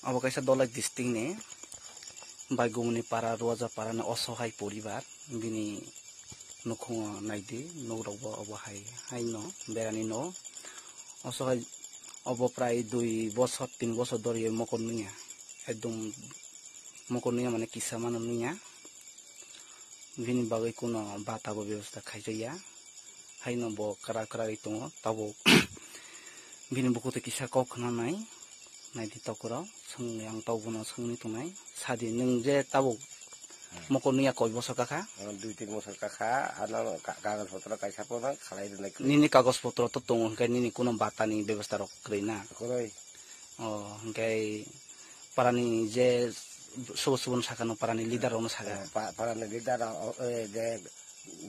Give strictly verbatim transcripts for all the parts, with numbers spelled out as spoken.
Abo kaisa Dolai district ni Baigumuni para, Ruaja para ni osohai poribar. Bini nukhungo naidi, nukrok bo obo hai, haino berani no. Osohai obo prai dui bosor, tin bosor dori mokol nuya. Ekdom mokol nuya mane kisa mano nuya. Bini bagwi kuno bata bo bebosta khaijaya. Haino bo kwrak kwrak tongo, tabuk bini bukuto kisa kok khna nai, naidi tokurok, swngwi ang tabuk bono swngwi tongnai. Sadi, nwng je tabuk mokol nuya koi bosor kakha? Dui tin bosor kakha, ano ka-, kagoj potro kaisa pono khalai rwnai kwrwi. Nini kagoj potro to tongo, hwnkhe nini kuno bata ni bebosta rok kwrwi na? Kwrwi. O, hwnkhe parani je subo subo no sakha, no parani leader rok no sakha. Eh, pa-, parani leader rok, eh, je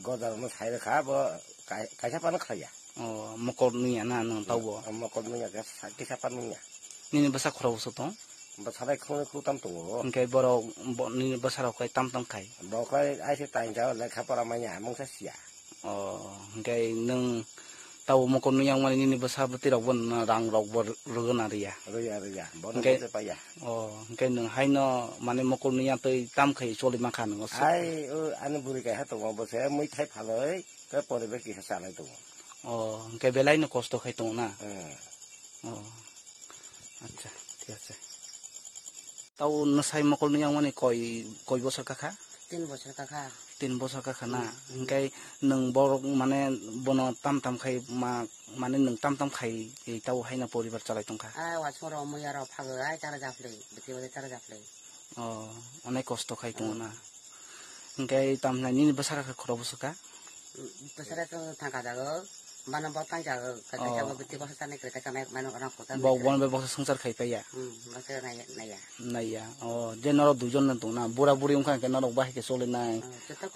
goda rok no sai rwkha, bo kai-, kaisa phano khlaiya. O, mokol nuya na nwng taubo? Mokol nuya khe sa-, kisa phano nuya. Nini bwsa khorok bwswk tong? Bwsa bai khungnwi khuntam tongo. Hwnkhe borok bo-, nini bwsa rok kai tam tam khai? Bo kai aise tainjao lekha pora manya, mungsa siya. O, hwnkhe nwng tabo mokol nuya wngmani nini bwsa bwtwi rok bo rang rok bo rwgwna rwya? Rwya, rwya. Bono hwnkhe, bwtwi paiya. O, hwnkhe nwng haino mane mokol nuya twi tam khai choli mankha nwng o se? Ai, o, ani bwrwi kaisa tongo, bo se mui thai phalwi, tei poribe kisa chalai tongo. O, hwnkhe belai no kosto khai tongo na? Hmm. O, acha, thik ache. Tau nwsai mokol nuya wngmani koi, koi bosor kakha? Tin bosor kakha. Tin bosor kakha na? Hmm. Hwnkhe nwng borok mane bono tam tam khai ma, mane nwng tam tam khai tau haino poribar chalai tongkha? Ah, wasung rok muya rok phago ai chara japhlwi, bwtwi bwtwi chara japhlwi. O, onek kosto khai tongo na? Hwnkhe tam hinai nini bwsarok khe khorok bwswk kha? Bwsarok khe thangka jago, bana bo tang jago, kaisa bo bwtwi bwsa chanai kwrwi, kaisa mai mano rang kota. Bo bono bai bwsa swngchar khai paiya? Hmm, bwsa naiya, naiya. Naiya. O, je norok duijon no tong na, bura buri wngkha hwnkhe norok bahai khe choli nai. Hmm, joto